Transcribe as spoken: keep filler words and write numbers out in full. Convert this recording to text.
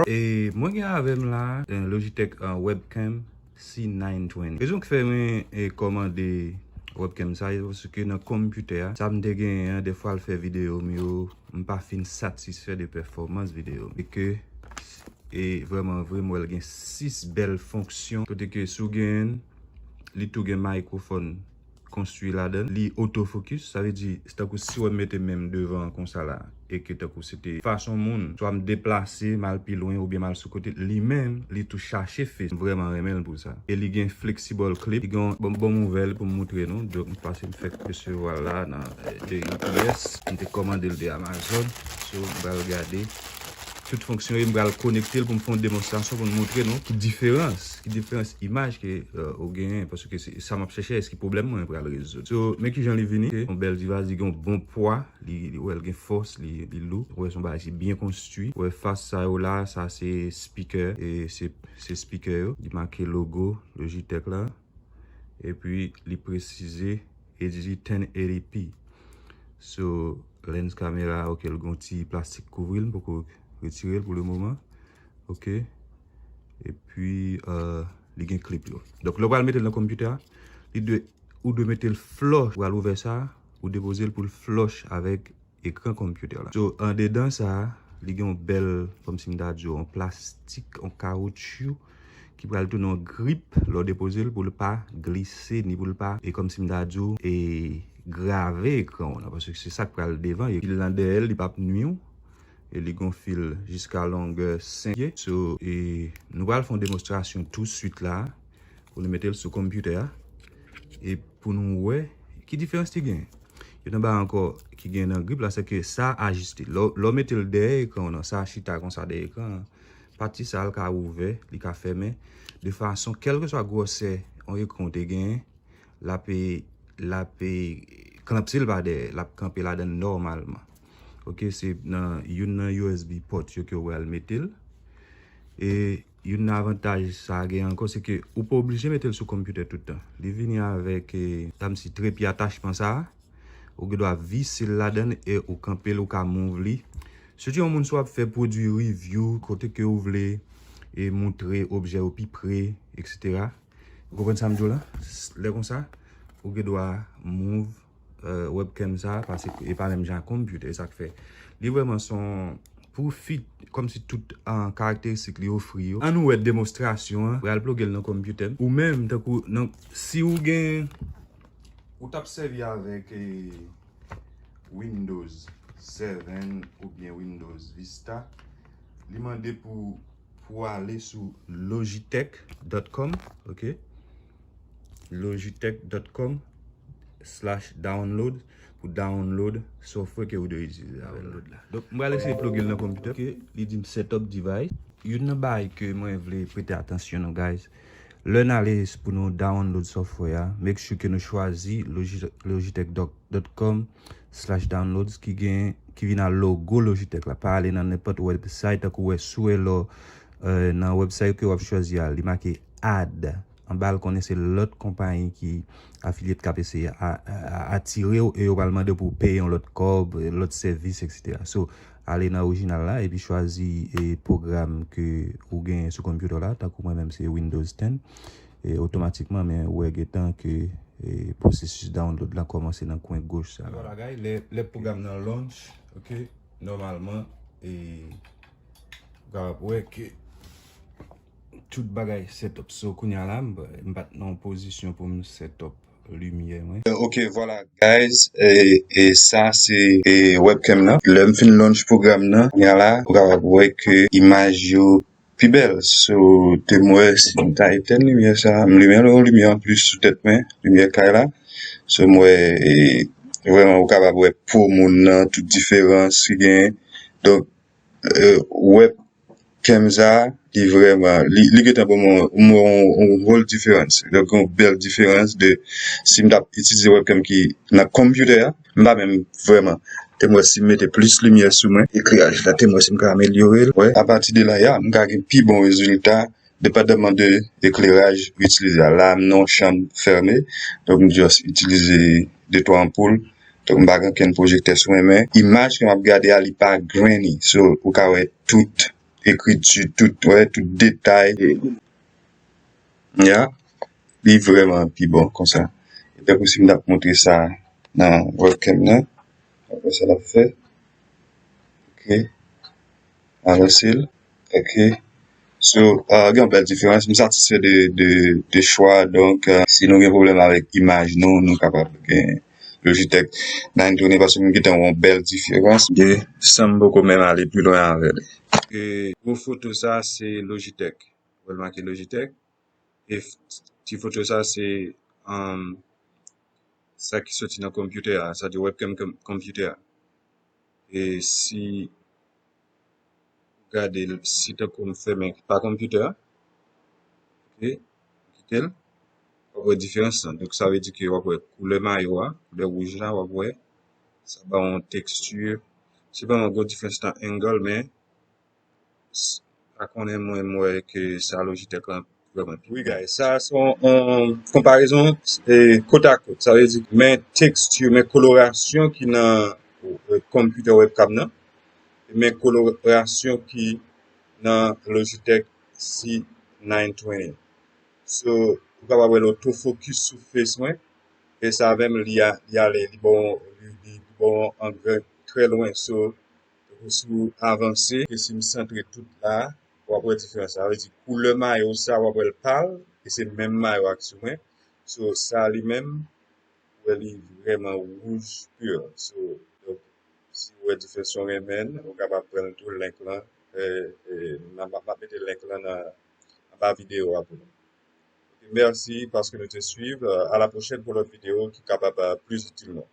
E mwen gen avè m la, eh, Logitech, eh, Webcam C nine twenty. Rezon ki fè mwen, eh, kòmande webcam sa, se paske nan konpitè a, sa m te genyen an, defwa l fè videyo m yo, m pa fin satisfè de pèfòmans videyo m. E ke, e vrèman vre, m wè l gen sis bèl fonksyon. Kote ke si w genyen l, li tou gen mikrofòn konstwi ladan l, li otofokis, sa vle di, se tankou si w wè m mete men m devan an konsa la, e ke tankou se te fason moun, swa m deplase, m al pi lwen, oubyen m al sou kote, li menm, li tou chache fes. M vrèman renmen l pou sa. E li gen flexible clip, li gen yon bon, bon nouvèl pou m moutre nou, donk m pase m fèk resevwa l la nan, eh, de U P S, m te kòmande l de Amazon, so m pral gade tout fonksyon e m pral konekte l pou m fè yon demonstrasyon pou m moutre nou ki diferans, ki diferans imaj ke, eh, ou genyen, paske se sa m ap chèche, èske pwoblèm mwen pral rezoud. So, men kijan li vini, ok, yon bèl device, li gen yon bon pwa, li, li, wè, l gen fòs, li, li lou, wè, se yon bagay ki byen konstwi, wè, fas sa yo la, sa se speaker, e se, se speaker yo, li make logo Logitech la, epi li presize H D ten eighty p. So, lens kamera, ok, l gen yon ti plastik kouvri l, m poko retire l pou le moman. Ok. Epi, eh, li gen clip yo. Donk, lè w pral mete l nan konpitè a, li dwe, ou dwe mete l flòch. Ou pral ouvè sa, ou depoze l pou l flòch avèk ekran konpitè la. So, andedan sa, li gen yon bèl, kòmsi m ta di w, yon plastik, yon kawotchou, ki pral tounen yon grip lè w depoze l pou l pa glise, ni pou l pa, e kòmsi m ta di w, e grave ekran w nan, paske se sa k pral devan, e fil lan dèyè l, li p ap nwi w, e li gen yon fil jiska longè senk pye. So, e nou pral fè yon demonstrasyon touswit la, pou nou mete l sou konpitè a, e pou nou wè ki diferans li gen. Youn nan bagay ankò ki gen nan grip la, se ke sa ajiste. Lè w, lè w mete l dèyè ekran w nan, sa chita konsa dèyè ekran an, pati sa a l ka ouvè, li ka fèmen, de fason, kèlkeswa gwosè yon ekran w te genyen, l ap, l ap, kanpe l pa dèyè, l ap kanpe ladan l nòmalman. Ok, se nan youn nan U S B port yo ke w pral mete l. E youn nan avantaj sa gen ankò, se ke ou pa oblije mete l sou konpitè tout tan. Li vini avèk, eh, kòmsi trepye atachman sa a. Ou gen dwa vise l ladan l e ou kanpe l, ou ka move li. Sitou yon moun si w ap fè pwodui review, kote ke ou vle, e moutre objè yo pi pre, et cetera. Ou konprann sa m di w la? Lè konsa, ou gen dwa move, eh, webcam sa, paske e pa menm jan ak konpitè, e sa k fè. Li vrèman se yon pou fit, kòmsi tout, ah, karakteristik li ofri yo. Ann nou wè demonstrasyon an. Pral ploge l nan konpitè m. Ou menm, tankou, nan, si ou gen, ou t ap sèvi avèk, eh, Windows seven oubyen Windows Vista, li mande pou, pou ale sou logitech dot com, ok? logitech dot com slash download pou download software ke ou dwe itilize avè l. Download la. Donk, m pral eseye ploge l nan konpitè. Ok, li di m setup device. Youn nan bagay ke mwen vle prete atansyon nou, guys. Lè n ale pou nou download software a, make sure ke nou chwazi logi-, logitech dot com slash downloads ki gen, ki vin ak logo Logitech la. Pa ale nan nenpòt website, tankou w wè sou e lò, eh, nan website ke w ap chwazi a, li make add. Anba l konnen se lòt konpayi ki afilye k ap eseye a, a, a, atire w e yo pral mande w pou w peye yon lòt kòb, lòt sèvis, et cetera. So, ale nan orijinal la epi chwazi, e, pwogram ke ou genyen sou konpitè w la, tankou mwen menm se Windows ten. E otomatikman, men, ou wè gentan ke, e, pwosesis download la kòmanse nan kwen goch sa la. Vwala, guys, lè, lè pwogram nan launch, ok, nòmalman, e, ou kapab wè ke tout bagay set up. So, kounye a la, m, m pa t nan yon pozisyon pou m set up limyè mwen. Euh, ok, vwala, guys. E, e sa, se, e, webcam nan. Lè m fin launch pwogram nan, kounye a la, ou kapab wè ke imaj yo pi bèl. So, te m wè si m ta etèn limyè sa, m limen yon limyè anplis sou tèt mwen, limyè kay la. So, m wè, e, vrèman, ou kapab wè po moun nan, tout diferans ki genyen. Donk, euh, wè Webcam sa, li vrèman, li, li gentan ban mwen yon, yon, yon whole diferans. Donk, yon bèl diferans de si m t ap itilize webcam ki nan konpitè a, m pa menm vrèman. Te m wè si m mete plis limyè sou mwen, ekleraj la, te m wè si m ka amelyore l. Wè, apati de la, ya, m ka gen pi bon rezilta, depandaman de ekleraj ou itilize a. La, m nan yon chanm fèmen, donk m just itilize de twa anpoul. Donk, m pa gen okenn pwojektè sou mwen, men imaj ke m ap gade a, li pa grainy. So, ou ka wè tout ekriti, tout, wè, tout detay. Ya, li vrèman pi bon konsa. E tankou si m t ap montre sa nan webcam nan, apre sa l ap fè. Ok. Avanse l. Ok. So, uh, gen yon bèl diferans. M satisfè de, de, de chwa. Donk, uh, si nou gen pwoblèm avèk imaj nou, nou kapab gen Logitech nine twenty paske m gentan wè yon bèl diferans. De, san m poko menm ale pi lwen avè l. E gwo foto sa, se Logitech. Ou wè l make Logitech. E f- ti foto sa, se um, sa ki soti nan konpitè a, sa di webcam konpitè a. E si ou gade l, si tankou m fèmen pa konpitè a, ok, kite l, w ap wè diferans lan. Donk, sa vle di ke w ap wè koulè mayo a, koulè wouj la, w ap wè, sa ba w yon teksti. Se vrèman gwo diferans nan angle, men pa konnen mwen, m wè ke sa Logitech lan vrèman pi. Wi, guys, sa se yon, yon konparezon e, kot a kot. Sa vle di, men teksti, men kolorasyon ki nan e, konpitè webcam nan, men kolorasyon ki nan Logitech C nine twenty. So, ou kapab wè l autofocus sou face mwen, e sa menm li a, li ale, li bon, li, li bon angle trè lwen. So, tankou si w avanse, ke si m santre tout la, w ap wè diferans la. Sa vle di koulè mayo sa, w ap wè l pal, e se menm mayo ak sou mwen. So, sa li menm, ou wè li vrèman wouj pur. So, donk, si w wè diferans ou renmen l, ou kapab pran l tou, link lan, e, e, m ap m ap mete link lan nan anba videyo a pou nou. Ok, mèsi paske nou te swiv. Euh, à la prochaine pou lòt videyo ki kapab euh, plis itil nou.